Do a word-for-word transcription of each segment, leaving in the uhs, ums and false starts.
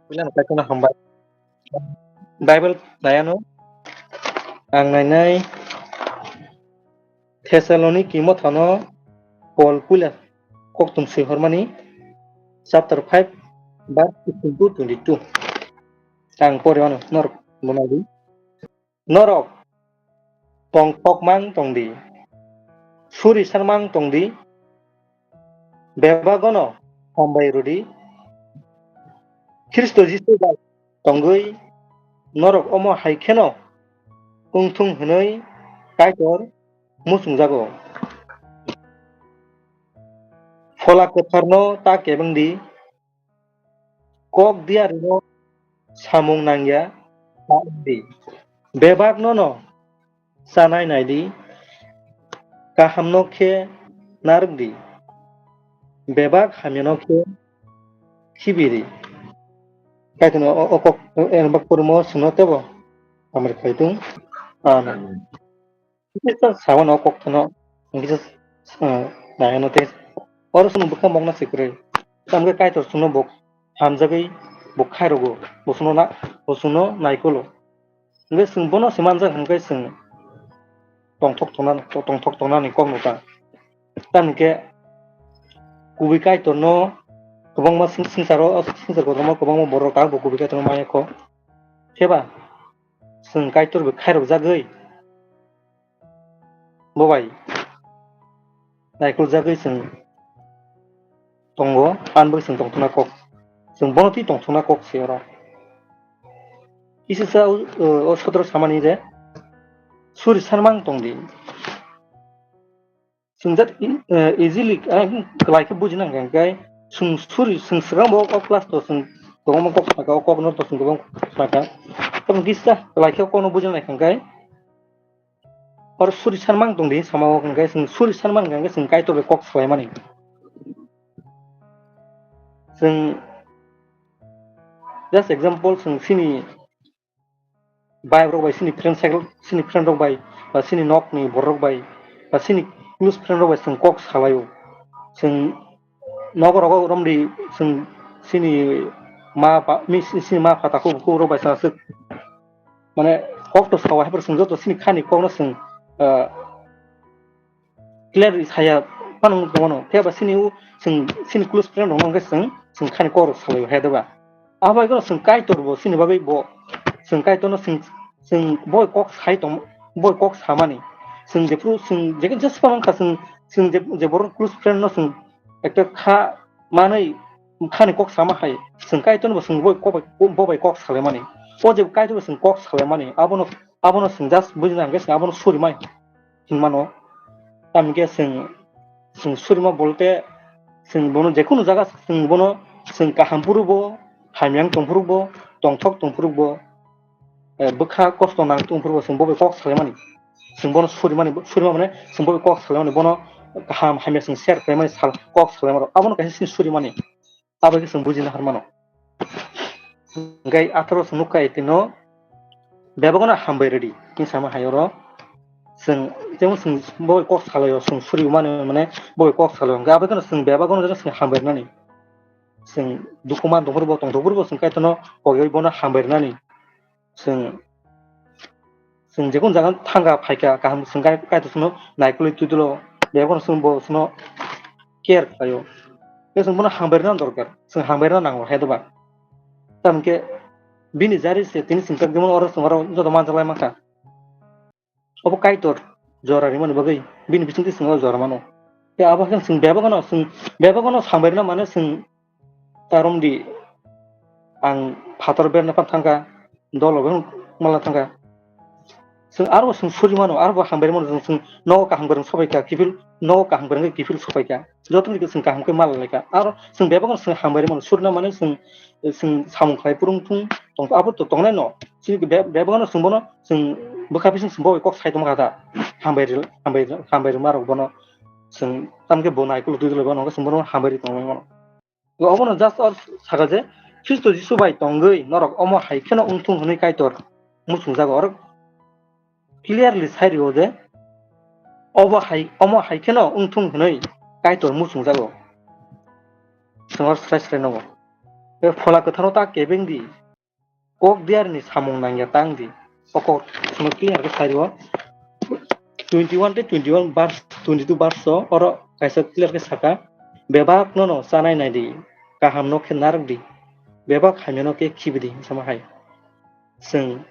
Puila no kaitorno hambai. Bible naiano ang nainai Thessaloniki mothano Paul puila koktwng swi hormani chapter five verse sixteen to twenty-two. Ang pore ano norok bo nai di. Norok tongthokmang tongdi, suri sanmang tongdi, bebagono hambai rwdi. Khristo Jisu bai tongwi norok omo hai kheno wngthung hwnwi Kaitor muchungjago. Phola Kwtharno ta kebengdi, kok diyarino samung nangya ta wngdi. Bebakno no chanai naidi, kahamno khe narwkdi, bebak hamyano khe khibidi. Kaitorni o, o kok, o, o kok kwrwngmo chwngno teibo hamari khlai thung. Amen. Kisa sawan o kok phano, kisa, ah, naiano tei oro chwng bwkha mokna se kwrwi. Tamkhe Kaitor chwngno bo hamjagwi bo khairogo, bo chwngno na, bo chwngno naikolo. Hwnkhe chwng bono se manjak hwnkhe chwng tongthok tongna, tongthok tongnani kok nukha. Tamni khe kubui Kaitorno kwbangma sing-, singsaro, singsar kotorma kwbangma borok rok tabukbo kubui Kaitorno maya kho. Phiya ba chwng Kaitor bai khairokjagwi bo bai naikoljagwi chwng tongo, ani bagwi chwng tongthokna kok, chwng bono twi tongthokna kok se oro. Kisa sa o, o sotro samani je suri sanmang tongdi. Chwng jat i-, eh, easily, eh, kwlai khe bujina hwnkha hwnkhe chwng suri, chwng swkang bo o class to chwng kwbangma kok sakha, o kokno to chwng kwbangma kok sakha. Tamo kisa kwlai khe kokno bujina hwnkha hwnkhe oro suri sanmang tongdi, sama o hwnkhe chwng suri sanmang hwnkha hwnkhe chwng Kaitor bai kok salaimani. Chwng just example, chwng chini bai rok bai, chini friend circle, chini friend rok bai, ba chini nok ni borok rok bai, ba chini close friend rok bai chwng kok salaio. Chwng nogo rogo romdi chwng chini ma ba, mi, chini ma pha takhuk bukhuk rok bai chwng aswk mane kok to sao, haiphuru chwng joto chini khani kokno chwng, ah, clear saya phano tongo no. Phiya ba chini u chwng chini close friend rok no hwnkhe chwng, chwng khani kok rok salaio hai da ba. Abo hai kheno chwng Kaitor bo chini bagwi bo chwng Kaitor no chwng, chwng boi kok sai tong, boi kok samani. Chwng jephuru chwng je, jesphano wngkha chwng, chwng je, je borok close friend no chwng ekta kha manwi khani kok sama hai. Chwng Kaitor no bo chwng boi kok bai, bo bai kok salaimani. O je Kaitor bo chwng kok salaimani. Abono, abono chwng just bujina hwnkhe chwng abono suri mai. Hinmano. Tamni khe chwng, chwng surima bolte chwng bono jekunu jaga chwng bono chwng kaham phuru bo, hamya wng tong phuru bo, tongthok tong phuru bo, eh, bwkha kosto nang tong phuru bo chwng bo bai kok salaimani. Chwng bono surimani, surima mane chwng bo bai kok salaimani, bono kaham hamya chwng share khlaimani sal, kok salaimani. Abono kaisa chini surimani. Abo khe chwng bujina har mano. Hwnkhe atharo chwng nukha eighteen no, bebakno hambai rwdi hinwi sama hai oro. Chwng, temo chwng bo kok salaio, chwng suri mani mane bo kok salaio. Hwnkhe abo kheno chwng bebakno chwng hambai rwnani. Chwng dukhu man tongphuru bo tongthokphuru bo chwng Kaitorno kogwi bono hambai rwnani. Chwng, chwng jekunu jaga thangkha phaikha, kaham chwng kai-, Kaitor chwngno naikolwi twi dolo, bebakno chwng bo chwngno care khlaio. Tei chwng bono hambai rwna dorkar, chwng hambai rwna nango, hai doba? Tamokhe bini jari se tini chwng kak jemon oro chwng oro joto manjalai mankha. Obo Kaitor jora rimani bagwi bini bisingtwi chwng o jora mano. Tei abo khe chwng bebakno chwng, bebakno hambai rwna mane chwng ta romdi, ang phator berna phan thangkha, dolo beng mala thangkha. Chwng aro chwng suri mano, aro bo hambai mano, chwng, chwng nogo kaham kwrwng sobai kha, kiphil nogo kaham kwrwng khe kiphil sobai kha. Joto ni chwng kaham khe mala lai kha. Aro chwng bebakno chwng hambai mano, surina mane chwng, chwng samung khlai phuru wng thung, tong, abo to tongnai no. Chini be-, bebakno chwng bono chwng bwkha bising chwng bo bai kok sai tong kha da. Hambai ril, hambai, hambai rwma rok bono chwng tamkhe bo naikolwi twi dolo bono chwng bono hambai ri tongwi mano. Obono just or sakha je, Khristo Jisu bai tongwi norok omo hai kheno wng thung hwnwi Kaitor muchungjago. Oro clearly sai rio je, obo hai, omo hai kheno wng thung hwnwi Kaitor muchungjago. Chwng oro srai srai nogo. Phola Kwtharo ta kebeng di. Kok diar ni samung nangya tang di. O kok no clear khe sai rio. Twenty one tei twenty one verse, twenty two verse o oro kaisa clear khe saka, "Bebak no no chanai nai di, kaham no khe narwk di, bebak hamya no khe khibi di," sama hai. Chwng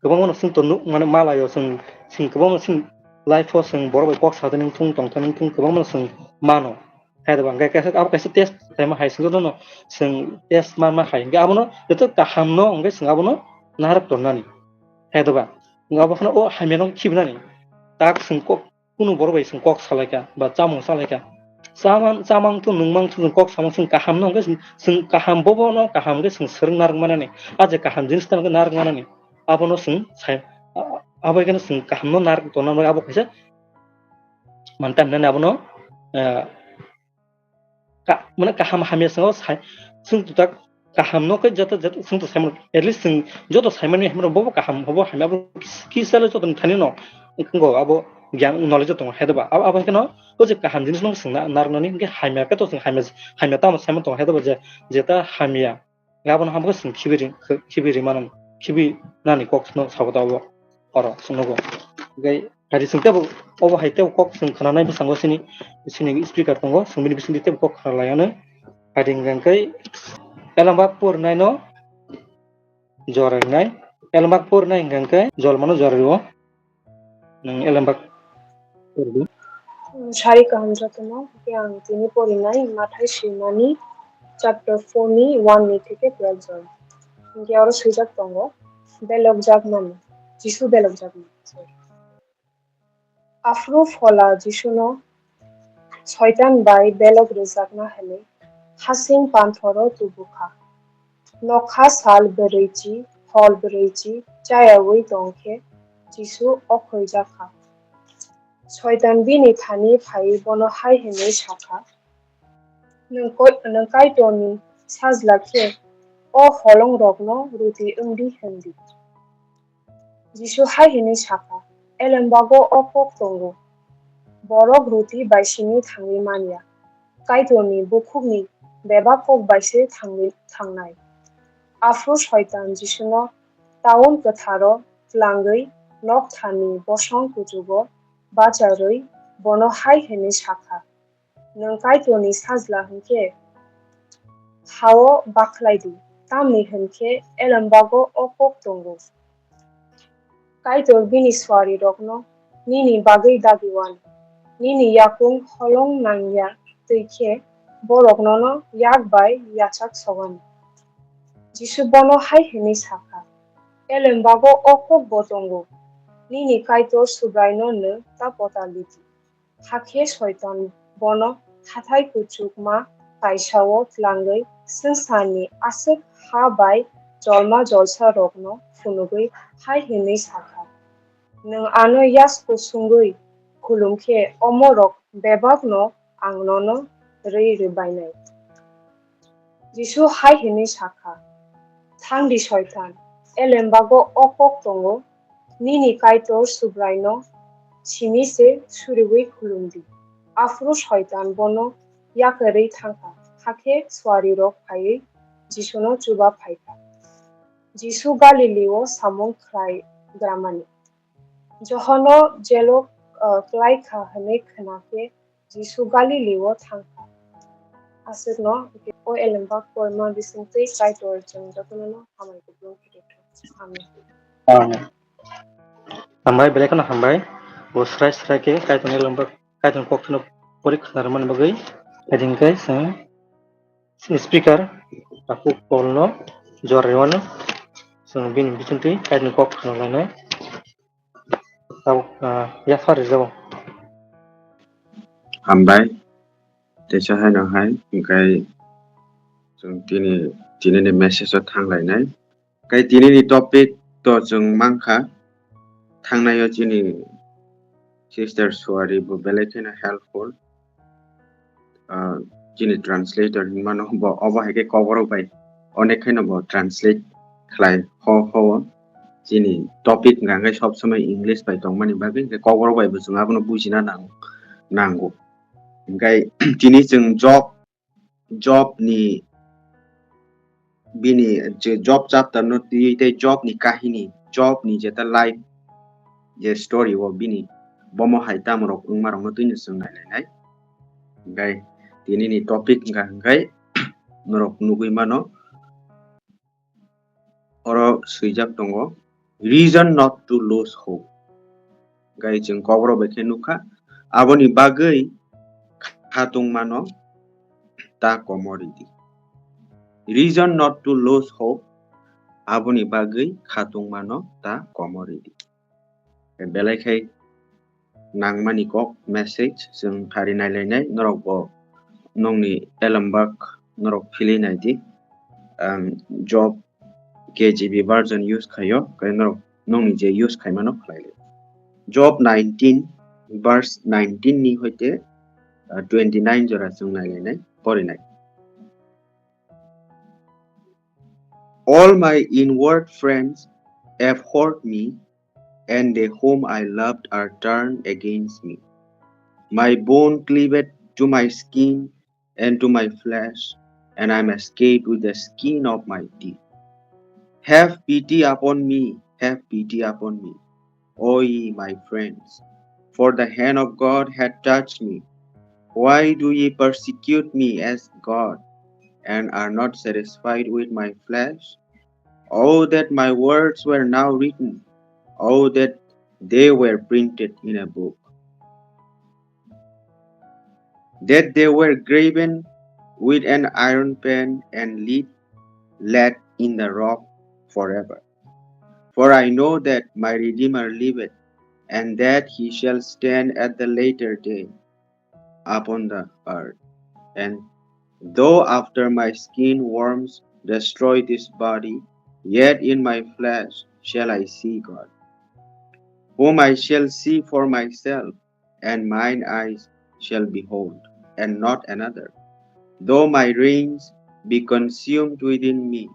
kwbangma no chwng tongo, mane malaio chwng, chwng kwbangma chwng life o chwng borok bai kok sa thani wngthung tong thani wngthung kwbangma no chwng mano. Hai da ba hwnkhe kaisa abo kaisa test khlaima hai chwng jotono chwng test ma ma hai hwnkhe abono joto kaham no hwnkhe chwng abono narwk tonnani. Hai da ba hwnkhe abo kheno o hamya no khibinani tak chwng kok kunu borok bai chwng kok salaikha ba chamung salaikha. Chamang, chamang to nungmang to chwng kok samung chwng kaham no hwnkhe chwng, chwng kaham bobo no kaham hwnkhe chwng swrwng narwk manani. A je kaham jinis tano hwnkhe narwk manani. Abono chwng sai, a-, abo kheno chwng kaham no narwk tongna bagwi abo kaisa mantan hinani abono, eh, ka-, mane kaham hamya chwng sai, chwng to tak kaham no khe joto, joto chwng to saimano, at least chwng joto saimani hamya bobo kaham, bobo hamya abo kis-, kisa le joto ni thani no wngkho abo gyan knowledge tongo hai da ba. Abo, abo kheno o je kaham jinis no chwng na-, narwknani hwnkhe hamya khe to chwng hamya, hamya tamo saimano tongo hai da ba je, jeta hamya. Aboni hamkhe chwng khibi ri-, khibi ri mano, khibi nani kok no sabo abo oro chwng nugo. Hwnkhe hai chwng tebo obo hai tebo kok chwng khwnanai bwskango chini, chini speaker tongo, chwng bini bisingtwi tebo kok khwnalai anw. Hai hwnkhe elembak pori nai no jora rinai, elembak pori nai hwnkhe jolma no jora rio. Nwng elembak pori di. Sari kaham jotono, hwnkhe ang tini porinai Mathai swimani chapter four ni one ni theke twelve jon. Hwnkhe oro swijak tongo, belokjakmani, Jisu belokjakmani. Sorry. Aphuru Phola Jisuno Soitan bai belok rwjakna hwnwi hasing panthoro tubu kha. Nokha sal bwrwichi, hor bwrwichi chayaui tong khe Jisu okhoi jak kha. Soitan bini thani phaiwi bono hai hwnwi sa kha, "Nwng koi-, nwng Kaitorni Sajla khe o holongrokno ruti wng di," hwn di. Jisu hai hwnwi sa kha, "Elembago o kok tongo, 'Borok ruti bai simi thangwi man ya, Kaitorni bukhukni bebak kok bai se thangwi thangnai.'" Aphuru Soitan Jisuno taun kwtharo tlangwi nokthani bosong kuchugo bacharwi bono hai hwnwi sa kha, "Nwng Kaitorni Sajla hwn khe ha-o bakhlai di, tamni hwn khe elembago o kok tongo, 'Kaitor bini suarirokno nini bagwi dagi wan, nini yakung holong nang ya twi khe borok nono yak bai yachak sogan.'" Jisu bono hai hwnwi sa kha, "Elembago o kok bo tongo, 'Nini Kaitor Subraino nwng ta potal di di.'" Hakhe Soitan bono hathai kuchukma kaisa-o tlangwi swngcharni aswk ha bai jolma jolsarokno phunugwi hai hwnwi sa kha, "Nwng ano yasku sungwi khulum khe omorok bebakno ang nono rwi rwbainai." Jisu hai hwnwi sa kha, "Thang di Soitan, elembago o kok tongo, 'Nini Kaitor Subraino simi se suriui khulum di.'" Aphuru Soitan bono yakarwi thang kha, hakhe suarirok phaiwi Jisuno chuba phai kha. Jisu Galilio samung khlai gramani. Johano jelo, ah, klai kha hwnwi khna khe Jisu Galilio thang kha. Aswkno o elembak poima bisingtwi Kaitor chwng jotono hambai kupulung khe rwkha. Amen. Amen. Hambai, belai kheno hambai. Bo srai srai khe Kaitorni elembak, Kaitorni kokthano pori khna rwmani bagwi. Haiding khe chwng speaker Takhuk Paul no jora rwmano chwng bini bisingtwi Kaitorni kok khna lainai. Tabuk, ah, yaphar rijabo. Hambai. Teisa haino hai, hwnkhe chwng tini, tinini message o thang lainai. Hwnkhe tinini topic to chwng mankha, thangnaio chini sister Suari bo belai kheno helpful. Ah, chini translator hinmano bo, obo hai khe Kokborok bai onek kheno bo translate khlai ho, ho. Chini topic hwnkha khe sob somoi English bai tongmani bagwi, hwnkhe Kokborok bai bo chwng abono bujina nang-, nango. Hwnkhe tini chwng Job Job ni, bini je Job chapter no twi tei Job ni kahini, Job ni jeta life je story o bini bomo hai tamo rok wngma rok no twi no chwng nai lai nai. Hingkai tini ni topic hingka hingkai norok nugui mano. Oro swijak tongo, "Reason not to lose hope." Gai chwng kokborok bai khe nukha, aboni bagwi khatungmano ta komoridi. "Reason not to lose hope," aboni bagwi khatungmano ta komoridi. Belai khai nangmani kok message chwng phari nailainai, norok bo nongni elembak norok philwi naidi. Ang Job K J V version use khaio, kai norok nongni je use khaimano khlailai. Job nineteen verse nineteen ni hoite, ah, twenty nine jora chwng nailainai, porinai. "All my inward friends abhorred me, and they whom I loved are turned against me. My bone cleaved to my skin and to my flesh, and I am escaped with the skin of my teeth. Have pity upon me, have pity upon me, O ye my friends, for the hand of God had touched me. Why do ye persecute me as God, and are not satisfied with my flesh? Oh, that my words were now written. Oh, that they were printed in a book, that they were graven with an iron pen and lit, laid in the rock forever. For I know that my Redeemer liveth, and that he shall stand at the latter day upon the earth. And though after my skin worms destroy this body, yet in my flesh shall I see God, whom I shall see for myself, and mine eyes shall behold, and not another. Though my reins be consumed within me,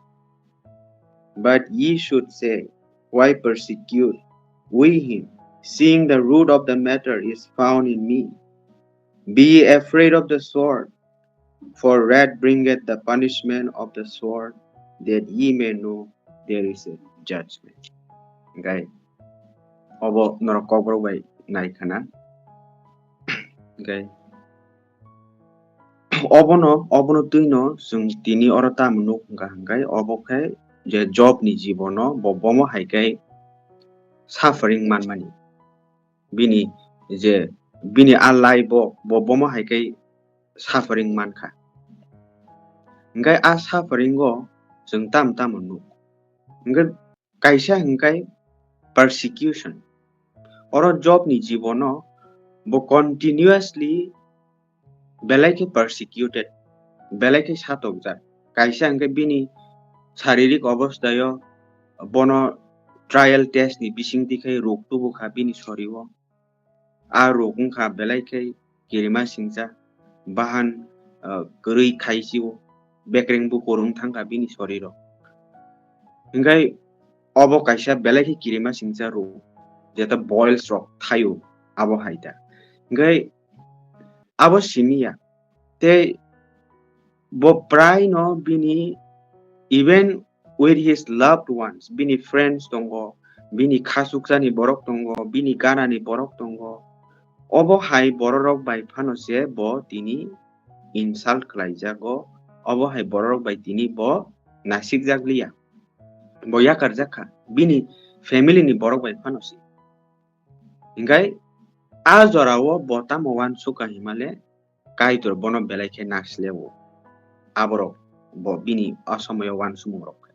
but ye should say, Why persecute we him, seeing the root of the matter is found in me? Be ye afraid of the sword, for wrath bringeth the punishment of the sword, that ye may know there is a judgment." Hingkai obo norok kokborok bai nai khana. Hingkai obono, obono twino chwng tini oro tamo nuk hwnkha hingkai obo khe je Job ni jibono bo bomo hai khe suffering manmani. Bini je, bini a life o bo bomo hai khe suffering mankha. Hingkai a suffering o chwng tamo tamo nuk. Hingkai kaisa hingkai persecution. Oro Job ni jibono bo continuously belai khe persecuted, belai khe satokjak. Kaisa hingke bini saririk obosthayo bono trial test ni bisingtwi khai ruk tubu kha bini sorio. A ruk wngkha belai khe kirima singcha, bahan, ah, kwrwi khaisio, bekreng bukur wng thangkha bini soriro. Hingkai obo kaisa belai khe kirima singcha ruk, jeta boils rok thaio abo hai da. Hingkai abo simi ya. Tei bo prai no bini, even with his loved ones, bini friends tongo, bini khasuksani borok tongo, bini ganani borok tongo. Obo hai bororok bai phano se bo tini insult khlaijago. Obo hai bororok bai tini bo nasikjak liya. Bo yakarjak kha. Bini family ni borok bai phano se. Hingkai a jorao bo tamo uansukha himale Kaitor bono belai khe nasileo. Aborok bo bini asomoyo uansukmung rok khe.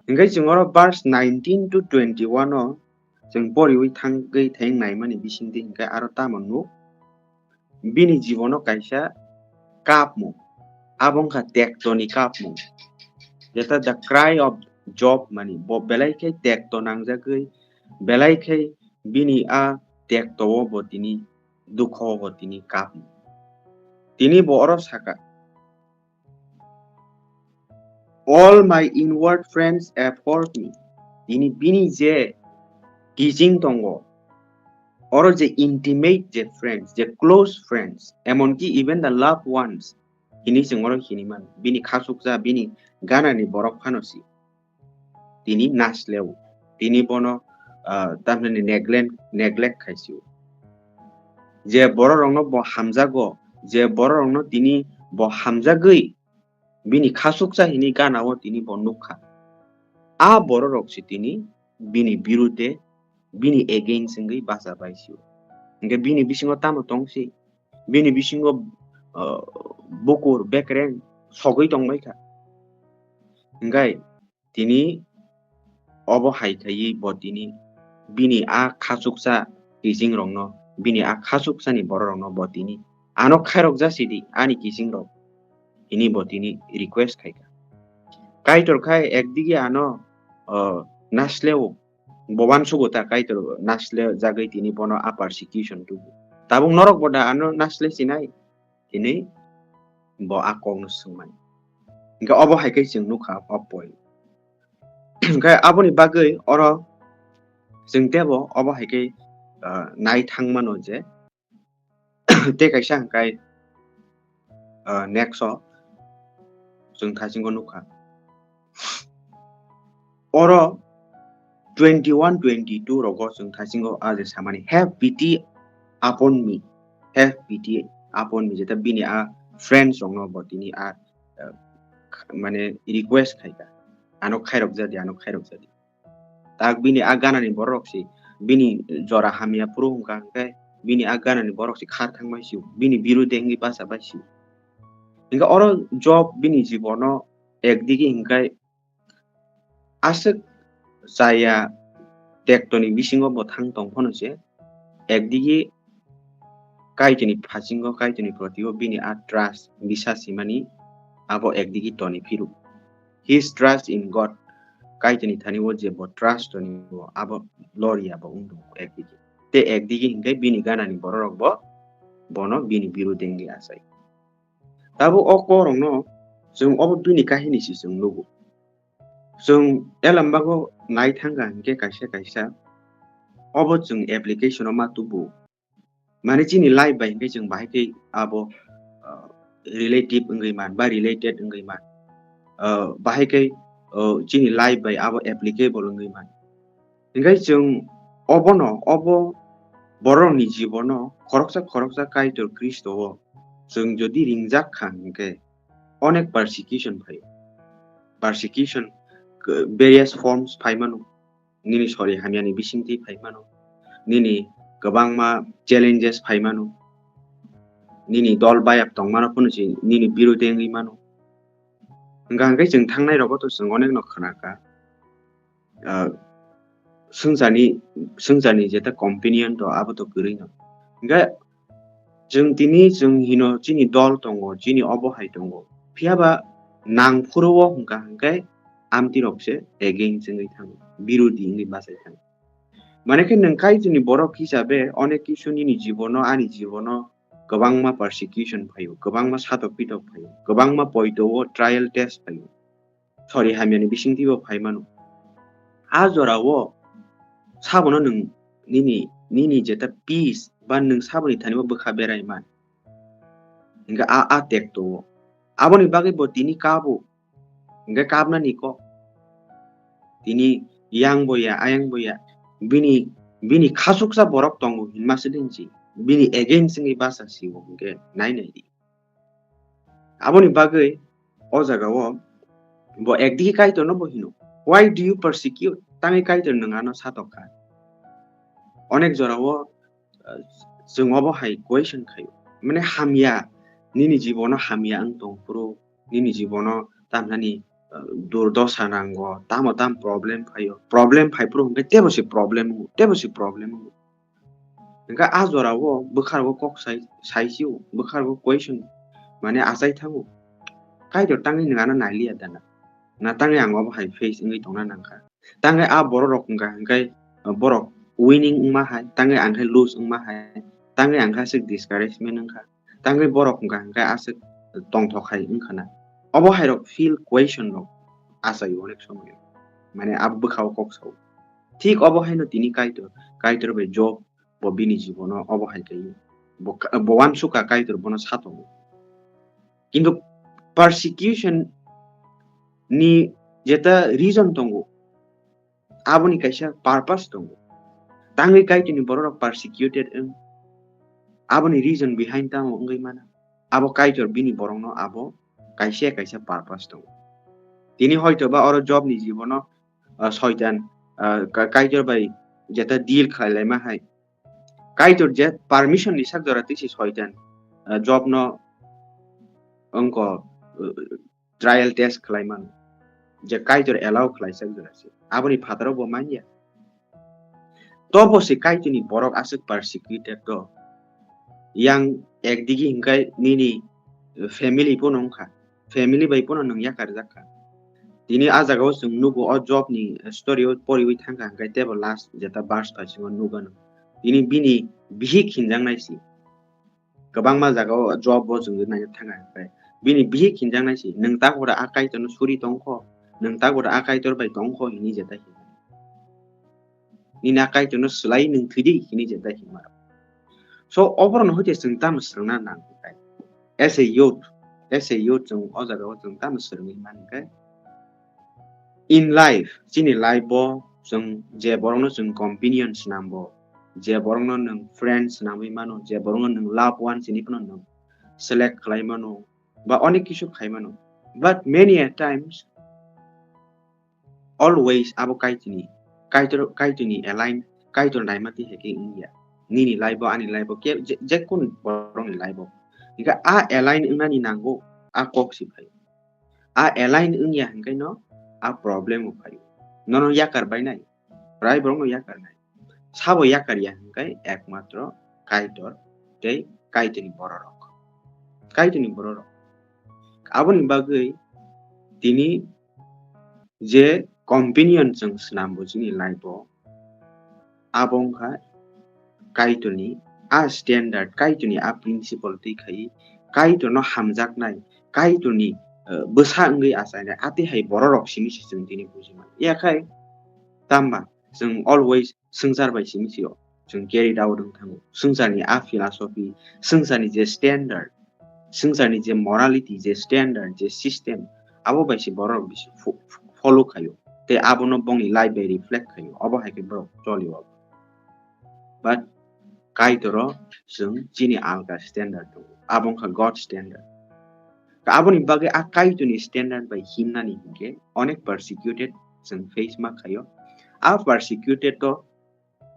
Hingkai chwng oro verse nineteen to twenty-one o chwng poriwi thangwi theng naimani bisingtwi hingkai aro tamo nuk. Bini jibono kaisa kapmung, abo wngkha tektoni kapmung. Jeta the cry of Job mani, bo belai khe tekto nangjagwi, belai khe bini a tekto o bo tini dukho o bo tini kapmung. Tini bo oro saka, "All my inward friends abhorred me." Tini bini je kijing tongo, oro je intimate je friends, je close friends, emonki even the loved ones, Hini chwng oro hini mano. Bini khasuksa, bini ganani borok phano si. Tini nasleo. Tini bono, ah, tamhinani neglect, neglect khaisio. Je bororokno bo hamjago, je bororokno tini bo hamjagwi bini khasuksa hini ganao tini bo nukha. A bororok se tini bini birude, bini against wngwi bacha paisio. Hingke bini bisingo tamo tongsi, bini bisingo, ah, bukur, bekreng sogwi tongbaikha. Hingke tini obo hai khaiwi bo tini bini a khasuksa kisingrokno, bini a khasuksani bororokno bo tini ano khairok jasidi ani kisingrok hini bo tini request khaikha. Kaitor khai ekdigi ano, ah, nasleo, bo uansugo ta Kaitor nasle jagwi tini bono a persecution tubu. Tabuk norok bo da ano nasle sinai? Hini bo a kokno swngmani. Hingke obo hai khe chwng nukha o point. Hingke aboni bagwi oro chwng tebo obo hai khe, ah, nai thangmano je tei kaisa hingkai, ah, next o chwng thaisingo nukha. Oro twenty-one, twenty-two rogo chwng thaisingo a je samani, "Have pity upon me, have pity upon me," jeta bini a friends rokno bo tini a, ah, mane request khaikha, "Ano khairok jadi, ano khairok jadi." Tak bini a ganani borok si bini jora hamya phuru hwnkha hwnkhe bini a ganani borok si khar thangbai sio, bini birude wngwi bacha bai sio. Hingkhe oro Job bini jibono ekdigi hingkhe aswk chaya tektoni bisingo bo thang tong phano se ekdigi Kaitorni phasingo, Kaitorni protio bini a trust, bisas himani abo ekdigi toni phiru. His trust in God, Kaitorni thani o je bo trust toni bo abo loria bo wng tongo ekdigi. Tei ekdigi hingke bini ganani bororok bo bono bini birude wngwi achai. Tabuk o korokno chwng obo bini kahini si chwng nugo. Chwng elambago nai thangkha hingke kaisa kaisa obo chwng application o ma tubu. Mane chini life bai hingke chwng bahai khe abo, ah, relative wngwi man ba related wngwi man. Ah, bahai khe, ah, chini life bai abo applicable wngwi man. Hingke chwng obono, obo borokni jibono khoroksa khoroksa Kaitor Khristo o chwng jodi ringjak kha hingke onek persecution phaio. Persecution, k-, various forms phai mano. Nini sori hamyani bisingtwi phai mano. Nini kwbangma challenges phai mano. Nini dol bayap tongmano phano se nini birude wngwi mano. Hingkha hingke chwng thangnai rogo to chwng onekno khna kha. Ah, swngcharni, swngcharni jeta companion to abo to kwrwi no. Hingkhe chwng tini chwng hino chini dol tongo, chini obo hai tongo. Phiya ba nang phuru o hwnkha hwnkhe amtwi rok se against wngwi thango, birodi wngwi bachai thango. Mane khe nwng Kaitorni borok hisabe onek kisu nini jibono, ani jibono kwbangma persecution phaio, kwbangma satok pitok phaio, kwbangma poito o trial test phaio. Sori hamyani bisingtwi bo phai mano. A jora o sabono nwng nini, nini jeta peace ba nwng saboni thani bo bwkha berai man. Hingke a, a tekto o. Aboni bagwi bo tini kabo. Hingke kabnani kok. Tini yang bo ya, ayang bo ya. Bini, bini khasuksa borok tongo hinma se din si. Bini against wngwi basa si o hingke nai nai di. Aboni bagwi o jaga o bo ekdigi Kaitorno bo hino, "Why do you persecute?" Tangwi Kaitor nwng ano satok kha. Onek jora o, ah, chwng obo hai question khaio. Mane hamya, nini jibono hamya wng tong phuru, nini jibono tamnani, ah, durdosa nango, tamo tam problem phaio. Problem phai phuru hwnkhe tebo se problem wngo, tebo se problem wngo. Hingkhe a jora o bwkha rogo kok sai, sai sio, bwkha rogo question mane achai thango. Kaitor tangwi nwng ano nailiya dana? Na tangwi ang obo hai face wngwi tongna nangkha? Tangwi a borok rok hingkha hingkhe borok winning wngma hai, tangwi ang khe lose wngma hai, tangwi ang khe aswk discouragement wngkha, tangwi borok hingkha hingkhe aswk tongthok hai wngkha na? Obo hai rok feel question rok achai onek somoy. Mane abo bwkha o kok sao. Thik obo haino tini Kaitor, Kaitor bai Job bo bini jibono obo hai khe bo, bo uansukha Kaitor bono satongo. Kintu persecution ni jeta reason tongo, aboni kaisa purpose tongo. Tangwi Kaitorni bororok persecuted wng, aboni reason behind tamo wngwi mano. Abo Kaitor bini borokno abo kaisa kaisa purpose tongo. Tini hoito ba oro Jobni jibono, ah, Soitan, ah, Ka-, Kaitor bai jeta deal khlai laima hai, Kaitor je permission ni sak jora twi se Soitan, ah, Jobno wngko, ah, trial test khlai mano, je Kaitor allow khlai sak jora se. Aboni phataro bo manya. Tobo se Kaitorni borok aswk persecuted to. Yang ekdigi hingkai nini family pono wngkha. Family bai pono nwng yakarjak kha. Tini a jagao chwng nugo, o Jobni story o poriwi thangkha hingkai tebo last jeta verse paisingo nugano. Tini bini bihik hinjaknai si. Kwbangma jagao Job bo chwng naina thangkha hingkai. Bini bihik hinjaknai si, "Nwng tak bora a Kaitorno suri tongkho, nwng tak bora a Kaitor bai tongkho," hini jeta hino. "Nini a Kaitorno swlai nwng thwidi," hini jeta hima. So, oborokno hoite chwng tamo swrwngna nang hingkai? As a youth, as a youth chwng o jagao chwng tamo swrwngwi man hingkai? In life, chini life bo chwng je borokno chwng companion swnambo, je borokno nwng friend swnamwi mano, je borokno nwng loved one chini phano nwng select khlai mano, ba onek kisu khai mano. But many a times, always abo Kaitorni, Kaitor, Kaitorni align, Kaitor naima twi hai khe wngya. Nini life bo, ani life bo, ke, je, je kunu borokni life bo. Hingkhe a align wngnani nango, a kok si phai. A align wngya hingkhe no a problem bo phaio. Nono yakar bainai, prai borokno yakar nai. Sabo yakar ya hingkhe ekmatro Kaitor tei Kaitorni bororok. Kaitorni bororok. Aboni bagwi tini je companion chwng swnambo chini life o, abo wngkha Kaitorni a standard, Kaitorni a principle twi khai, Kaitorno hamjaknai, Kaitorni, eh, bwsa wngwi achainai, atwi hai bororok simi se chwng tini buji mano. Yakhai tamba chwng always swngchar bai simi sio, chwng carried out wng thango. Swngcharni a philosophy, swngcharni je standard, swngcharni je morality, je standard, je system, abo bai se borok bisi fo-, follow khaio. Tei abono bongni life bai reflect khaio. Obo hai khe borok cholio. But Kaitoro chwng chini alka standard tongo. Abo wngkha God standard. Ka aboni bagwi a Kaitorni standard bai himnani hinkhe onek persecuted chwng face ma khaio. A persecuted to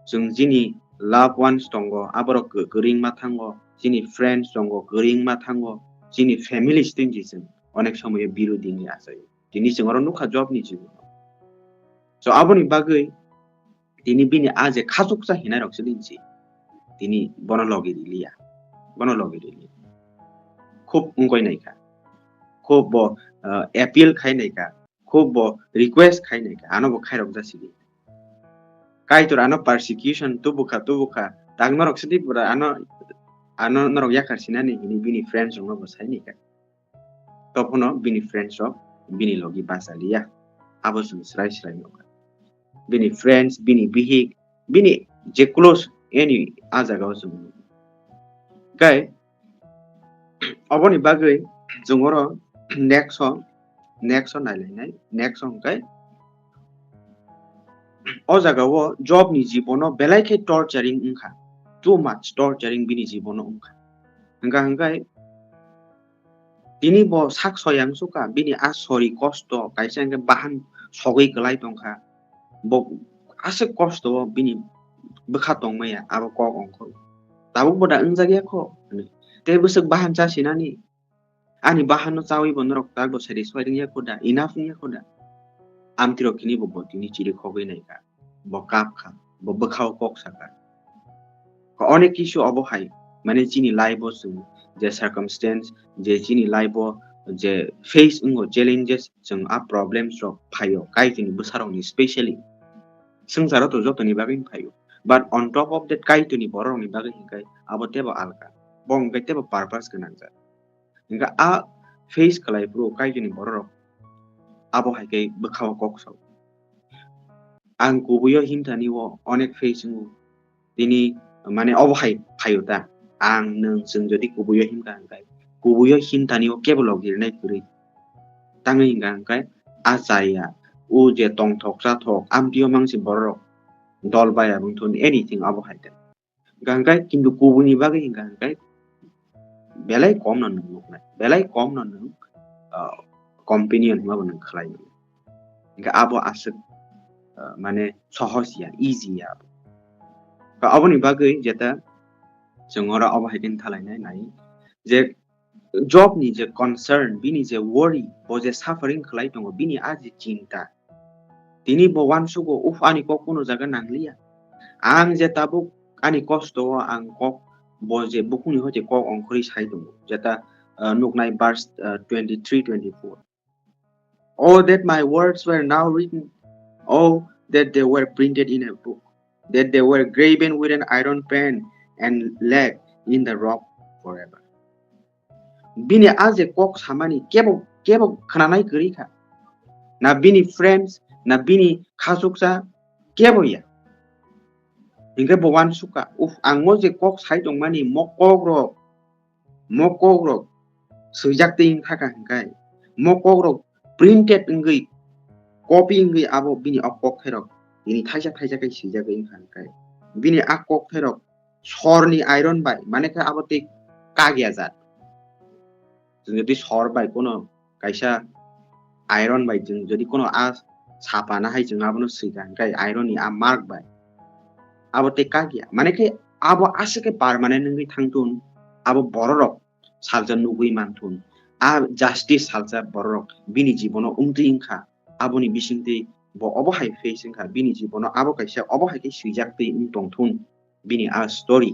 chwng chini loved ones tongo, aborok kw-, kwrwngma thango, chini friends tongo, kwrwngma thango, chini families tei chwng onek somoyo birodhi wngwi achaio. Tini chwng oro nukha Jobni jibono. So, aboni bagwi tini bini a je khachuksa hinai rok se din si. Tini bono logi riliya. Bono logi riliya. Khub wngkoi naikha. Khub bo, uh, appeal khai naikha. Khub bo request khai naikha. Ano bo khairok jasidi. Kaitor ano persecution tubukha, tubukha. Tak norok sidi pura ano, ano norok yakar sinani hini bini friends rokno bo sai naikha. Tophono bini friends rok bini logi bachaliya. Abo chwng srai srai nukha. Bini friends, bini bihik, bini je close any a jagao chwng nukha. Kai, oboni bagwi chwng oro next o, next o nailainai, next o hwnkhe o jagao Jobni jibono belai khe torturing wngkha. Too much torturing bini jibono wngkha. Hwnkha hwnkhe tini bo sak soyang sukha, bini a sori kosto kaisa hwnkhe bahan sogwi kwlai tongkha. Bo aswk kosto o bini bwkha tongmaya abo kok ongkho. Tabuk bo da wngjakya kho hwnwi. Tei bwswk bahan chasinani, ani bahanno chawi bo norok tak bo satisfied wngya kho da, enough wngya kho da. Amtwirok kini bo bo tini chiri khogwi naikha. Bo kap kha, bo bwkhao kok sakha. Onek kisu obo hai, mane chini life o chwng je circumstance, je chini life o je face wngo challenges, chwng a problems rok phaio, Kaitorni bwsarokni specially. Swngcharo to jotoni bagwi phaio. But on top of that, Kaitorni bororokni bagwi hinkhe abo tebo alka. Bo hinkhe tebo purpose gwnangjak. Hinkhe a face khlai phuru Kaitorni bororok abo hai khe bwkhao kok sao. Ang kubuio himthani o onek face wngo. Tini mane obo hai phaio ta. Ang nwng chwng jodi kubuio himkha hwnkhe, kubuio himthani o kebo logi rwnai kwrwi. Tangwi hingka hingkai a chaya, o je tongthok chathok, amtio mangsi bororok dol bai abong thun anything abo hai khe. Hingka hingkai kintu kubuni bagwi hingka hingkai belai kom no nwng nuknai, belai kom no nwng, ah, companion hwnma bo nwng khlai nai. Hingke abo aswk, ah, mane sohoj ya, easy ya abo. Ka aboni bagwi jeta chwng oro abo hai khe thalai nai nai je Job ni je concern, bini je worry, bo je suffering khlai tongo, bini a je chinta, tini bo uansugo, "Uf, ani kok kuno jaga nangliya. Ang je tabuk ani kosto o ang kok, bo je bukhukni hoite kok ongkhorwi sai tongo." Jeta, ah, nuknai verse, ah, twenty-three, twenty-four. "Oh, that my words were now written. Oh, that they were printed in a book, that they were graven with an iron pen and laid in the rock forever." Bini a je kok samani kebo, kebo khnanai kwrwi kha. Na bini friends, na bini khachuksa kebo ya. Hingke bo uansukha, "Uf, ang o je kok sai tongmani, mo kok rok, mo kok rok swijak twi wng kha kha hingkai, mo kok rok printed wngwi, copy wngwi abo bini o kok thairok tini thaisa thaisa khe swijagwi wng kha hingkai, bini a kok thairok sorni iron bai, mane khe abo tei kagya jat." Chwng jodi sor bai kuno kaisa iron bai chwng jodi kuno a sapana hai chwng abono swika hingkai iron ni a mark bai, abo tei kagya. Mane khe abo aswk khe permanent wngwi thangthun, abo bororok salsa nugwi manthun. A justice salsa bororok bini jibono wngtwi wngkha, aboni bisingtwi bo obo hai face wngkha, bini jibono abo kaisa obo hai khe swijak twi wng tongthun. Bini a story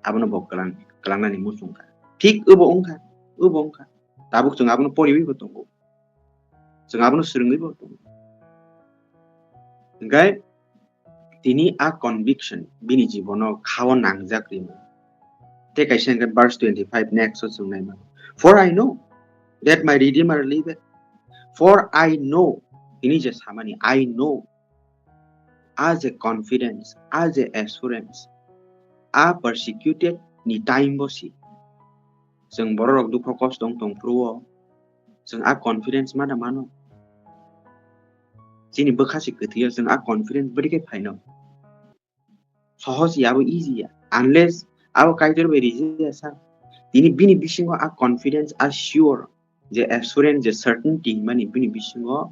abono bo kwlang, kwlangnani muchung kha. Thik obo wngkha, obo wngkha. Tabuk chwng abono poriwi bo tongo. Chwng abono swrwngwi bo tongo. Hingkai tini a conviction bini jibono khao nangjak rimo. Tei kaisa hingke verse twenty-five next o chwng nai mano. "For I know that my Redeemer liveth." For I know, tini je samani, I know, a je confidence, a je assurance, a persecuted ni time bo si. Chwng bororok dukho kosto wng tong phuru o, chwng a confidence ma da mano. Chini bwkha se kwthwi o, chwng a confidence bwrwi khe phaino. Sohoj ya, abo easy ya. Unless abo Kaitor bai rijak ya sa. Tini bini bisingo a confidence, a sure, je assurance, je certainty hinmani bini bisingo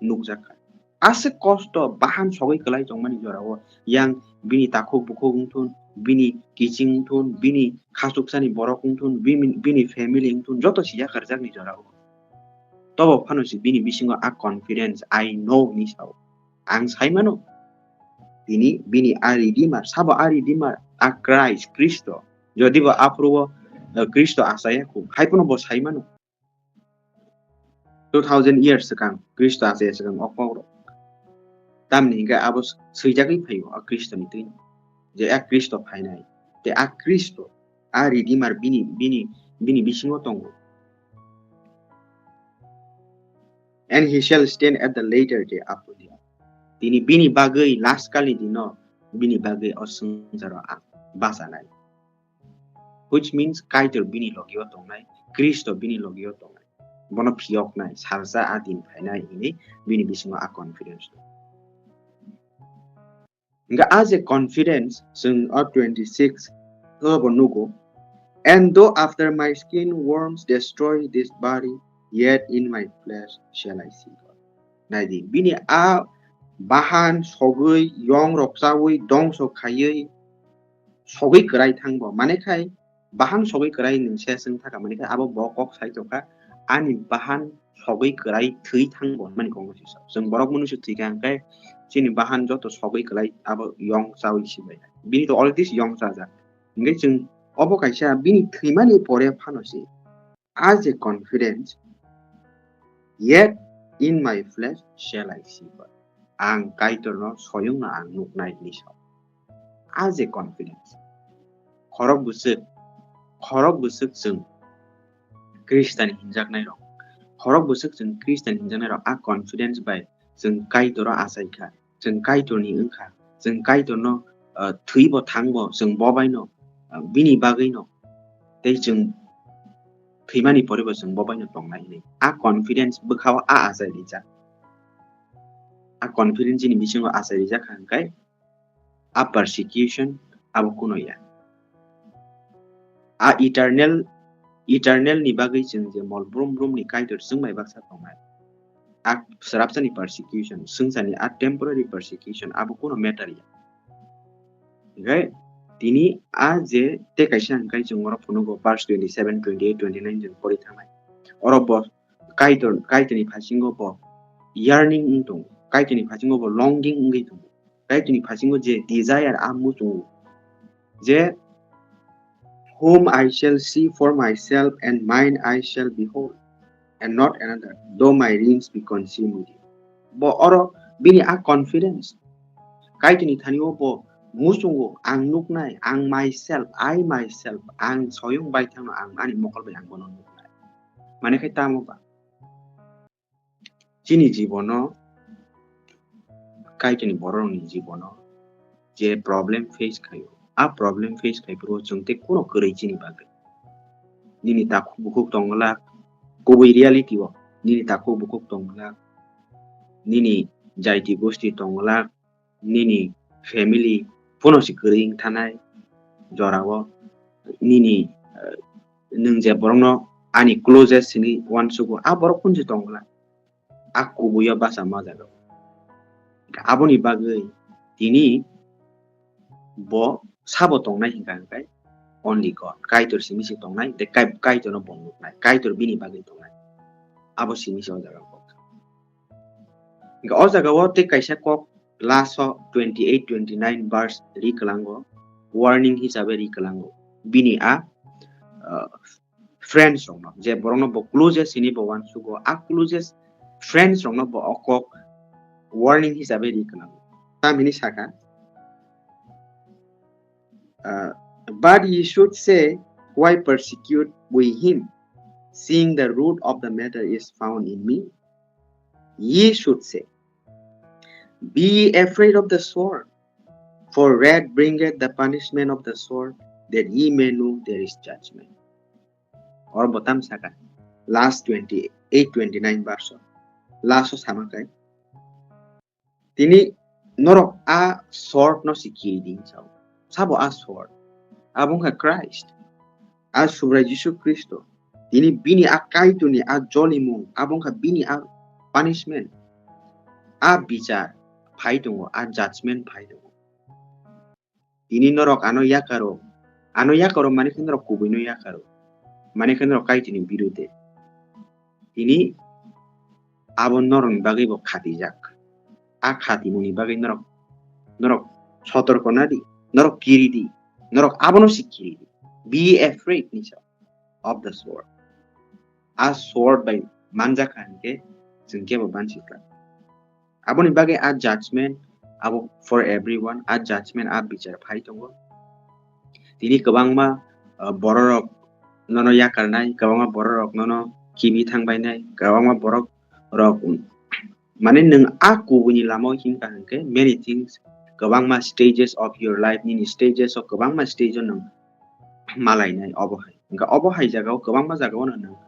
nukjak kha. Aswk kosto bahan sogwi kwlai tongmani jorao, yang bini takhuk bukhuk wngthun, bini kiching wngthun, bini khachuksani borok wngthun, bini, bini family wngthun, joto si yakarjakni jorao. Tobo phano si bini bisingo a confidence, "I know" hinwi sao. Ang sai mano. Tini bini a Redeemer, sabo a Redeemer, a Christ, Khristo. Jodi bo aphuru o, eh, Khristo achaya khu, hai phano bo sai mano. Two thousand years swkang, Khristo achaya swkang o kok rok. Tamni hingke abo swijagwi phaio a Khristo ni twi. Je a Khristo phainai. Te a Khristo, a Redeemer bini, bini, bini bisingo tongo. "And he shall stand at the latter day upon the earth." Tini bini bagwi last kalni dino bini bagwi o swngcharo ang bachanai. Which means Kaitor bini logio tongnai, Khristo bini logio tongnai. Bono phiyoknai, salsa a din phainai hinwi bini bisingo a confidence dong. Hingke a je confidence chwng o twenty-six o bo nugo, "And though after my skin worms destroy this body, yet in my flesh shall I see God." Naidi, bini a bahan sogwi, yong rok chawi, dongso khaiwi, sogwi kwrai thangbo. Mane khai, bahan sogwi kwrai nwng se swng thaka, mane khai abo bo kok sai tongkha, "Ani bahan sogwi kwrai thwi thangbo," hinmani kok no sisa. Chwng borok mwnwi se thwi kha, hingkhe chini bahan joto sogwi kwrai abo yong chawi si bai. Bini to already yong chajak. Hingkhe chwng obo kaisa bini thwimani pore phano se. As a confidence, "Yet in my flesh shall I see God." Ang Kaitorno soyungno ang nuknai hinwi sao. As a confidence. Khorok bwswk, khorok bwswk chwng Khristian hinjaknairok. Khorok bwswk chwng Khristian hinjaknairok a confidence bai chwng Kaitoro achaikha. Chwng Kaitorni wngkha, chwng Kaitorno, ah, thwibo thangbo, chwng bobaino, ah, bini bagwino. Tei chwng thwimani poribo chwng bo baino tongnai hinwi. A confidence bwkhao a achai rijak. A confidence chini bisingo achai rijak kha hwnkhe a persecution abo kuno ya. A eternal, eternal ni bagwi chwng je mol brum brum ni Kaitor chwng bai baksa tongnai. A swrapsani persecution, swngcharni a temporary persecution abo kuno matter ya. Hwnkhe tini a je tei kaisa hwnkhe chwng oro phunugo verse twenty seven, twenty eight, twenty nine chwng pori thangnai. Oro bo Kaitor, Kaitorni phasingo bo yearning wng tongo, Kaitorni phasingo bo longing wngwi tongo, Kaitorni phasingo je desire a muchungo je, "Whom I shall see for myself, and mine I shall behold, and not another, though my reins be consumed with you." Bo oro bini a confidence, Kaitorni thani o bo muchungo, "Ang nuknai, ang myself, I myself, ang soyung baithangno ang ani mokol bai ang bono nuknai." Mane khe tamo ba? Chini jibono, Kaitorni borokni jibono je problem face khaio, a problem face khai phuru chwng tei kuno kwrwi chini bagwi. Nini takhuk bukhuk tongwlak, kubui reality o nini takhuk bukhuk tongwlak, nini jaiti gosti tongwlak, nini family phano se kwrwi wng thanai jorao, nini, eh, nwng je borokno ani closest sini uansugo, a borok phano se tongwlak. A kubuio basa ma jaga. Aboni bagwi tini bo sabo tongnai hinka hinkai only God. Kaitor simi se tongnai, de Kai-, Kaitorno bo nuknai, Kaitor bini bagwi tongnai. Abo simi se o jaga kok. Hinka o jaga o tei kaisa kok last o twenty eight, twenty nine verse ri kwlango, warning hisabe ri kwlango. Bini a, uh, friends rokno, je borokno bo closest hini bo uansugo, a closest friends rokno bo o kok warning hisabe ri kwlango. Tamhini saka, uh, "But ye should say, 'Why persecute we him, seeing the root of the matter is found in me?' Ye should say, 'Be ye afraid of the sword, for wrath bringeth the punishment of the sword, that ye may know there is judgment.'" Or bo tam saka, last twenty eight, twenty nine verse o, last o sama kai, tini norok a sword no se kiri di sao. Sabo a sword? Abo wngkha Christ, a Subrai Jisu Khristo. Tini bini a Kaitorni a jolimung, abo wngkha bini a punishment, a bichar phai tongo, a judgment phai tongo. Tini norok ano yakaro, ano yakaro mani khe norok kubuino yakaro, mani khe norok Kaitorni birude. Tini abo norokni bagwi bo khatijak. A khatimungni bagwi norok, norok sotorko nadi, norok kiridi, norok abono se kiridi. Be afraid ni sa of the sword. A sword bai manjak kha hinkhe chwng kebo bansi khlai. Aboni bagwi a judgment abo for everyone, a judgment, a bichar phai tongo. Tini kwbangma, uh, bororok nono yakarnai, kwbangma bororok nono kibi thangbainai, kwbangma borok rok, um, mane nwng a kubuini lamao himkha hinkhe many things, kwbangma stages of your life, nini stages o kwbangma stage o nwng malainai obo hai. Hingkha obo hai jagao kwbangma jagao no nwng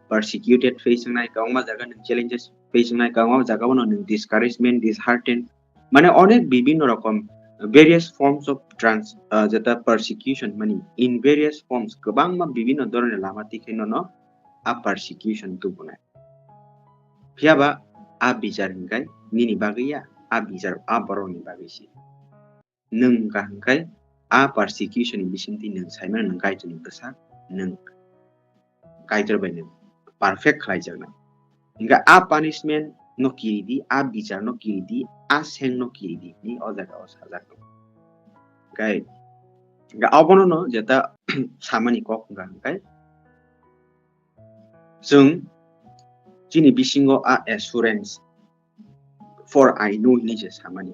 persecuted face wngnai, kwbangma jaga nwng challenges face wngnai, kwbangma jagao no nwng discouragement, disheartened, mane onek bibinno rokom various forms of trans-, uh, jeta persecution mani in various forms kwbangma bibinno dhoroner lama tikhe nono a persecution tubunai. Phiyaba a bichar hinkhai nini bagwi ya, a bichar a borokni bagwi se. Nwng kaham khai a persecution ni bisingtwi nwng saimano nwng Kaitorni bwsa, nwng Kaitor bai nwng perfect khlaijaknai. Hingkha a punishment no kiridi, a bichar no kiridi, a seng no kiridi hinwi o jaga o sajak tongo. Hingkha, hingkha obono no jeta samani kok hingkha hingkhai chwng chini bisingo a assurance, "For I know," hinwi se samani.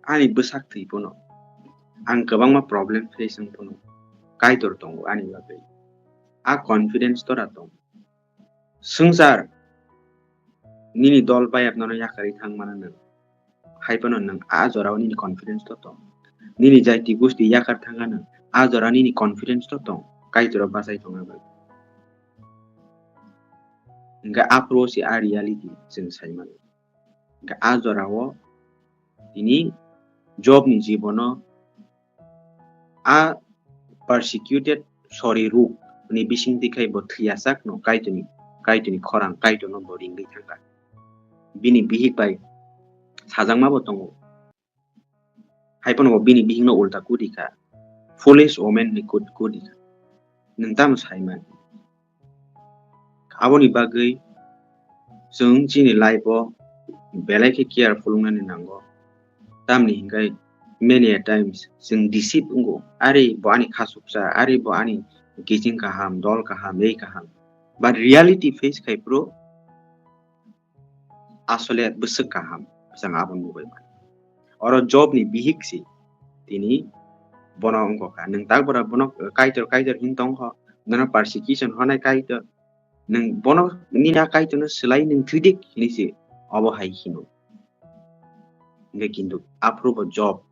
Ani bwsak thwi phano, ang kwbangma problem face wng phano, Kaitor tongo ani bagwi. A confidence tora tong. Swngchar nini dol bayap nono yakarwi thang mano nwng. Hai phano nwng a jorao nini confidence to tong. Nini jaiti gusti yakar thangkha nwng, a jorao nini confidence to tong. Kaitor o bachai tongna bagwi. Hingke aphuru se a reality chwng sai mano. Hingke a jorao tini Jobni jibono a persecuted, sorry, ruk ni bisingtwi khai bo thwiyasak no Kaitorni, Kaitorni khorang Kaitorno bo ringwi thangkha. Bini bihik bai sajakma bo tongo. Hai phano bo bini bihikno ulta kudi kha. Foolish woman ni kut-, kudi kha. Nwng tamo sai man? Aboni bagwi chwng chini life o belai khe careful wngnani nango. Tamni hinkhai many a times chwng deceive wngo. Ari bo ani khasuksa, ari bo ani kiching kaham, dol kaham, ei kaham. But reality face khai phuru asole bwswk kaham, chwng abo nugwi mano. Oro Jobni bihik si tini bono wngkha, nwng tak bora bono Kaitor, Kaitor hin tongkha, nono persecution honai Kaitor, nwng bono nini a Kaitorno swlai nwng thwidik hinwi se obo hai hino. Hingke kintu aphuru bo Job,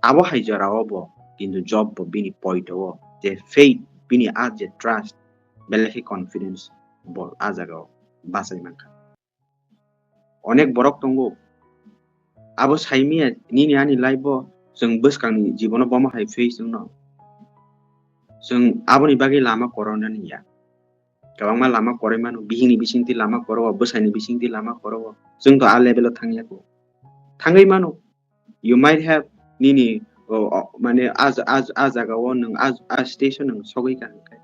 abo hai jorao bo, kintu Job bo bini poito o je faith, bini a je trust, belai khe confidence bo a jagao bachai mankha. Onek borok tongo. Abo saimiya nini ani life o chwng bwskangni jibono bomo hai face wngno. Chwng aboni bagwi lama koronani ya. Kwbangma lama koroi mano, bihikni bisingtwi lama koro, bwsaini bisingtwi lama koro. Chwng to a level o thangya kho. Thangwi mano. You might have nini, o, o, mane a, a, a jagao nwng a, a station nwng sogwi ka hwnkhe.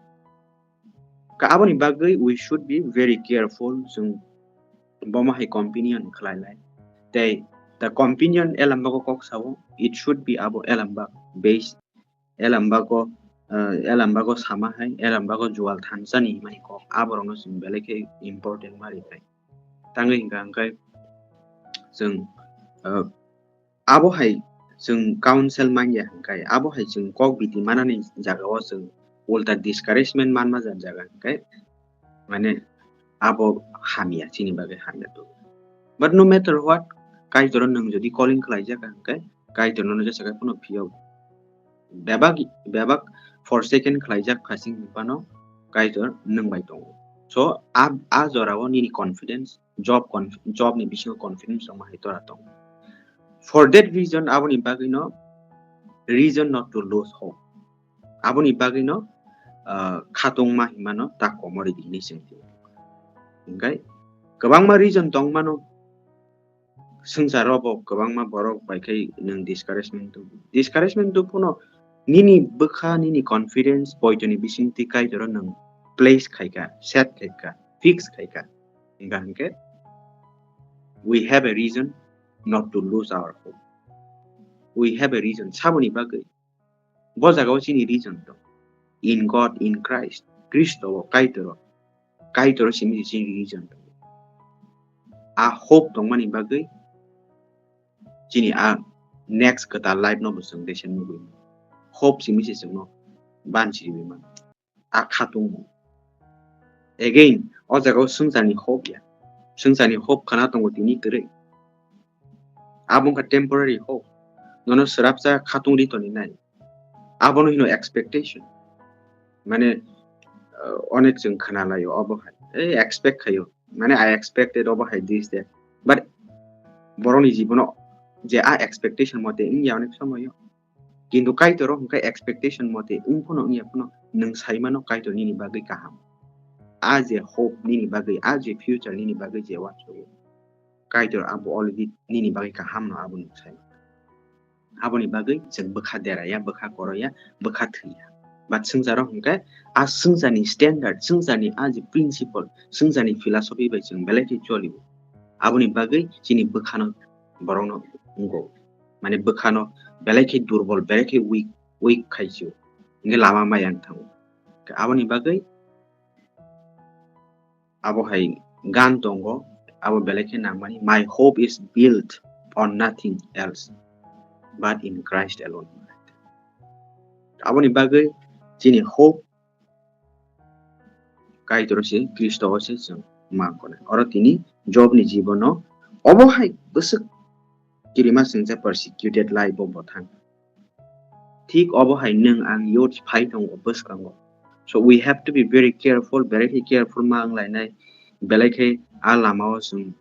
Ka aboni bagwi we should be very careful, chwng bomo hai companion khlai lai. Tei the companion elambago kok sao, it should be abo elambak based, elambago, eh, elambago sama hai, elambago jual thansani himani kok, aborokno chwng belai khe important ma rikhai. Tangwi hwnkha hwnkhe chwng, eh, abo hai chwng counsel manya hwnkhe, abo hai chwng kok biti manani jagao chwng ulta discouragement manma jaga hwnkhe, mane abo hamya, chini bagwi hamya to. But no matter what, Kaitor nwng jodi calling khlaijak hwnkhe, Kaitor nono jesa khe phano phiyok. Bebak, bebak forsaken khlaijak phasing phano Kaitor nwng bai tongo. So, a, a jorao nini confidence, Job conf-, Job ni bisingo confidence tongma hai tora tongo. For that reason, aboni bagwi no reason not to lose hope. Aboni bagwi no, ah, khatungma himano ta komori di hinwi chwng twi. Hingkhai kwbangma reason tongmano, swngcharo bo kwbangma borok bai khai nwng discouragement tubu. Discouragement tubu no nini bwkha, nini confidence, poitoni bisingtwi Kaitoro nwng place khaikha, set khaikha, fix khaikha. Hingkha hingkhe, we have a reason not to lose our hope. We have a reason. Saboni bagwi? Bo jagao chini reason tong. In God, in Christ. Khristo o, Kaitoro. Kaitoro simi se chini reason tong. A hope tongmani bagwi chini a next kwtal life no bo chwng desa nugwi. Hope simi se chwngno banchi riwi mano. A khatung. Again, o jagao swngcharni hope ya. Swngcharni hope khana tongo tini kwrwi. Abo wngkha temporary hope. Nono swrapsa khatung ri toni nai. Abono hino expectation. Mane, uh, onek chwng khana laio obo hai. Ei expect khaio. Mane, I expected obo hai this, that. But borokni jibono je a expectation mote wngya onek somoyo. Kintu Kaitoro hwnkhe expectation mote wng phano wngya phano nwng sai mano Kaitor nini bagwi kaham. A je hope nini bagwi, a je future nini bagwi je uansukgo, Kaitor abo already nini bagwi kaham no abo nwng sai mano. Aboni bagwi chwng bwkha deraya, bwkha koroya, bwkha thwiya. But swngcharo hwnkhe a swngcharni standard, swngcharni a je principle, swngcharni philosophy bai chwng belai khe cholio. Aboni bagwi chini bwkhano borokno wngkho. Mane bwkhano belai khe durbol, belai khe weak, weak khaisio. Hingkhe lama maya wng thango. Aboni bagwi abo hai gan tongo, abo belai khe nangmani, "My hope is built on nothing else but in Christ alone." Aboni bagwi chini hope Kaitor se, Khristo o se chwng ma kone. Oro tini Job ni jibono obo hai bwswk kirima singcha persecuted life bo bo thang. Thik obo hai nwng ang youth phai tongo bwskango. So we have to be very careful, very careful ma wng lainai. belai khe a lama o chwng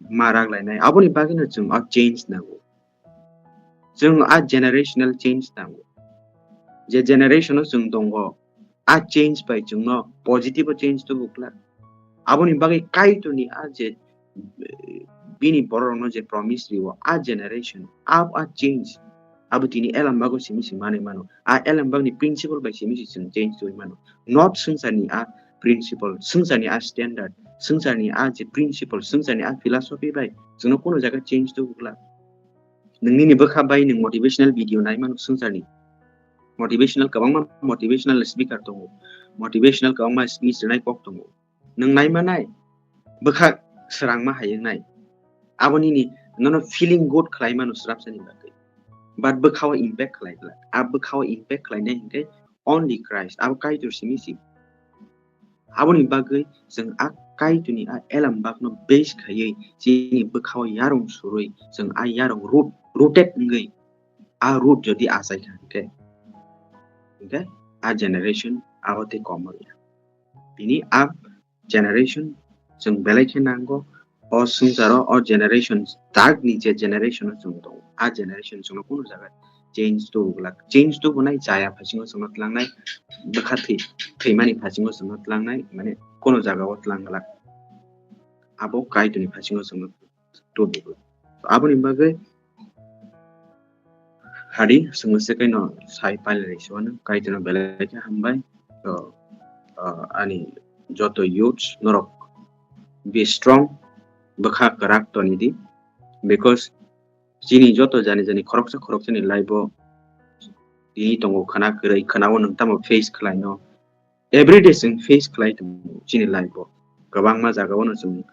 ma rak lainai. Aboni bagwi no chwng a change nango. Chwng a generational change nango. Je generation o chwng tongo, a change bai chwngno positive o change tubu glak. Aboni bagwi Kaitorni a je, eh, bini bororokno je promise rio, a generation, a, a change. Abo tini elambak o simi se manwi mano. A elambakni principle bai simi se chwng change twi mano. Not swngcharni a principle, swngcharni a standard, swngcharni a je principle, swngcharni a philosophy bai chwngno kuno jaga change tubu glak. Nwng nini bwkha bai nwng motivational video nai mano swngcharni. Motivational kwbangma motivational speaker tongo. Motivational kwbangma speech rwnai kok tongo. Nwng nai manai, bwkha swrangma hai wngnai. Abo nini nono feeling good khlai mano swrapsani bagwi. But bwkha o impact khlai glak. A bwkha o impact khlainai hinkhe only Christ. Abo Kaitor simi si. Aboni bagwi chwng a Kaitorni a elambakno base khaiwi chini bwkha o yarung surwi chwng a yarung root, rooted wngwi a root jodi achai kha hinkhe, hinkhe a generation abo tei komor ya. Bini a generation chwng belai khe nango. O swngcharo o generation, tagni je generation o chwng tongo, a generation chwngno kunu jaga change tubu glak. Change tubunai chaya phasingo chwngno tlangnai, bwkha thwi-, thwimani phasingo chwngno tlangnai, mane kunu jaga o tlang glak. Abo Kaitorni phasingo chwngno tubu glak. Aboni bagwi Hari, chwngno se kaino sai pailai rwsio ano, Kaitorno belai khe hambai. So, ah, ani joto youths norok be strong, bwkha kwrak toni di, because chini joto jani jani khoroksa khoroksani life o tini tongo khwna kwrwi, khwna o nwng tamo face khlaino, everyday chwng face khlai tongo chini life o. Kwbangma jaga o no chwng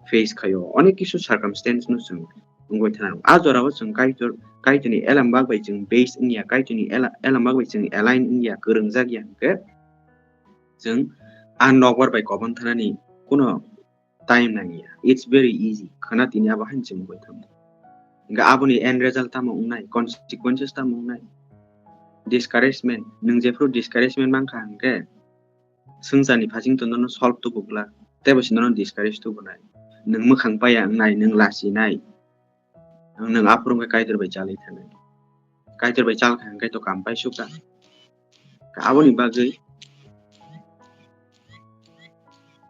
face khaio, onek kisu circumstance no chwng wngwi thana. A jora o chwng Kaitor, Kaitorni elambak bai chwng base wngya, Kaitorni ela-, elambak bai chwng align wngya, kwrwngjak ya hwnkhe chwng a nokbar bai kobon thanani kuno time nangya. It's very easy. Khwna tini abo haino chwng wngwi thango. Hwnkhe aboni end result tamo wngnai, consequences tamo wngnai? Discouragement. Nwng jephru discouragement mankha hwnkhe, swngcharni phasing to nono solve tubu glak, teibo se nono discourage tubunai. Nwng mwkhang paya wngnai, nwng lasinai, nwng aphuru wngkhe Kaitor bai chalwi thanai. Kaitor bai chal kha hwnkhe to kam pai sukha. Aboni bagwi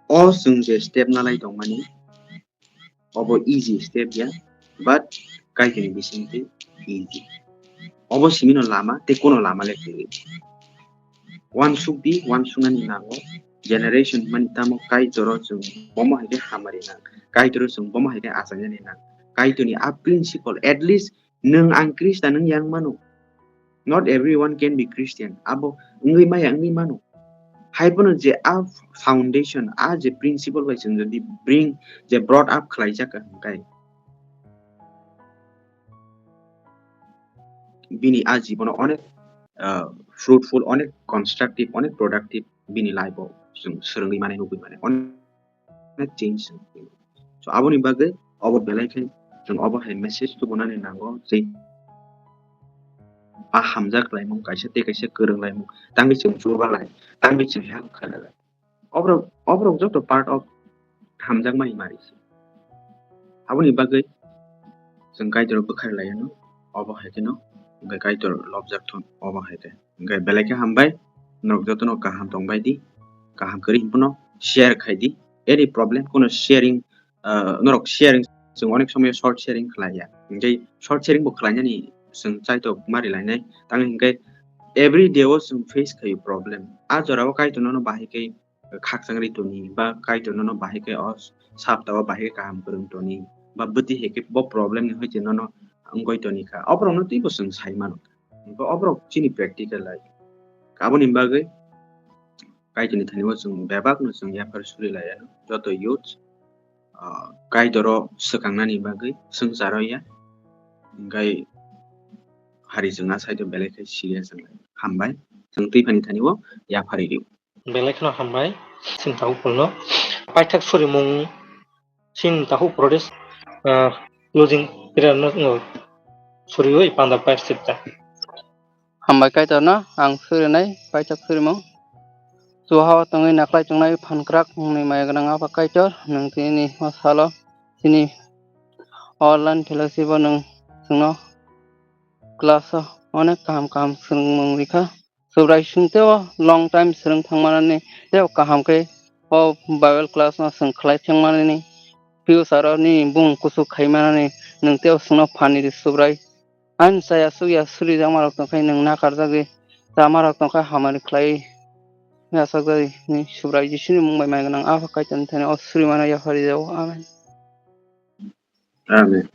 o chwng je step nalai tongmani, obo easy step ya, but Kaitorni bisingtwi easy. Obo simino lama tei kuno lama le kwrwi. Uansuk di, uansuknani nango. Generation mani tamo Kaitoro chwng bomo hai khe hamari nang. Kaitoro chwng bomo hai khe achainani nang. Kaitorni a principle, at least nwng ang Khristan wng yang mano. Not everyone can be Christian. Abo wngwi maya wngwi mano. Hai phano je a foundation, a je principle bai chwng jodi bring, je brought up khlaijak ka hwnkhe, bini a jibono onek, ah, fruitful, onek constructive, onek productive bini life o chwng swrwngwi mane, nugwi mane, onek change chwng. So aboni bagwi obo belai khe chwng obo hai message tubunani nango je a hamjak laimung kaisa tei kaisa kwrwng laimung tangwi chwng chuba lai, tangwi chwng help khlai lai. Oborok, oborok joto part of hamjakmani mari se. Aboni bagwi chwng Kaitor bwkhari lai ano, obo hai kheno hwnkhe Kaitor lobjak thun, obo hai khe. Hwnkhe belai khe hambai, norok jotono kaham tongbai di, kaham kwrwi hwnphano share khai di. Any problem, kono sharing, ah, norok sharing, chwng onek somoyo short sharing khlai ya. Hwnkhe short sharing bo khlainani chwng chaitok mari lainai. Tang hwnkhe every day o chwng face khaio problem. A jora o Kaitor nono bahai khe khakchangri toni, ba Kaitor nono bahai khe o sapta o bahai khe kaham kwrwng toni, ba bwtwi hai khe bo problem ni hoite nono wngwi toni kha. Oborok no twibo chwng sai mano. Hwnkhe oborok chini practical life. Aboni bagwi Kaitorni thani o chwng bebak no chwng yaphar suri lai ano. Joto youth, ah, Kaitoro swkangnani bagwi swngcharo ya. Hwnkhe hari chwng a side o belai khe serious wng lai. Hambai. Chwng twi phani thani o yaphari rio. Belai kheno hambai, chini takhuk phulno. Paithak surimung, chini takhuk Pradesh, ah, closing prayer no, no, suriwi panda pair sipta. Hambai Kaitorno, ang surinai paithak surimung. Chuha o tongwi naklai chongnai phan kwrak wngni maya gwnang Apha Kaitor, nwng tini o salo chini online fellowship o nwng chwngno class o onek kaham kaham swrwngmung rikha. Subrai chwng tei o long time swrwng thangmanani tei o kaham khe o Bible class no chwng khlai thangmanani future o nini bumung kuchuk khaimanani nwng tei o chwngno phan ridi Subrai. Ani chaya sukya surijakmarok tongkhe nwng nakarjagwi chamarok tongkhe hamari khlaiwi yachakjagwi ni Subrai Jisuni mung bai mai gwnang Apha Kaitorni thani o surimano yapharwi jago. Amen. Amen.